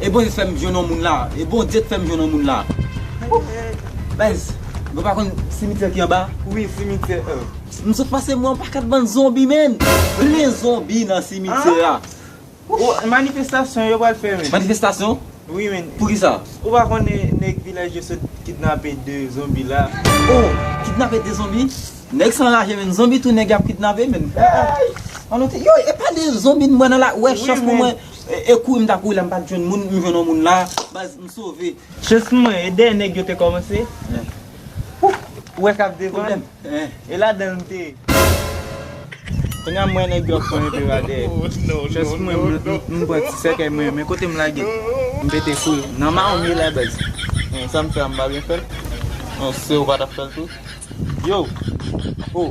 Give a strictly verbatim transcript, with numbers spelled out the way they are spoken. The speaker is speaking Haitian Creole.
E Bondye t fè m jwenn yon moun la. E Bondye t fè m jwenn yon moun la. Baz, nou pa konn simityè ki anba? Wi, simityè. M sot pase mwen yon pakèt bann zonbi, men. Plen zonbi nan simityè a. Oh, manifestasyon yo pral fè, men. Manifestasyon? Wi, men. Poukisa? Ou pa konnen nèg vilaj yo sot kidnape de zonbi la? Oh, kidnape de zonbi? Nèg sa anraje, men. Zonbi tou nèg y ap kidnape, men. Ann nou te, yo, e pa de zonbi m wè nan la, wè chans pou mwen. E, e kouri m ta kouri la, m pa t jwenn moun, m jwenn yon moun la. Baz, m sove. Chans mwen, e dèyè nèg yo te kòmanse. Ou wè k ap devan. E ladan l m te ye. Kounye a m wè nèg yo ap pran epe pa dèyè. Chans mwen, m pran ti sèkèy mwen, men kote m lage, m pete kouri. Nan mawon m ye la, baz. Sa m fè a, m pa byen fè l? Non, se ou pa t ap fè l tou. Yo. Oh.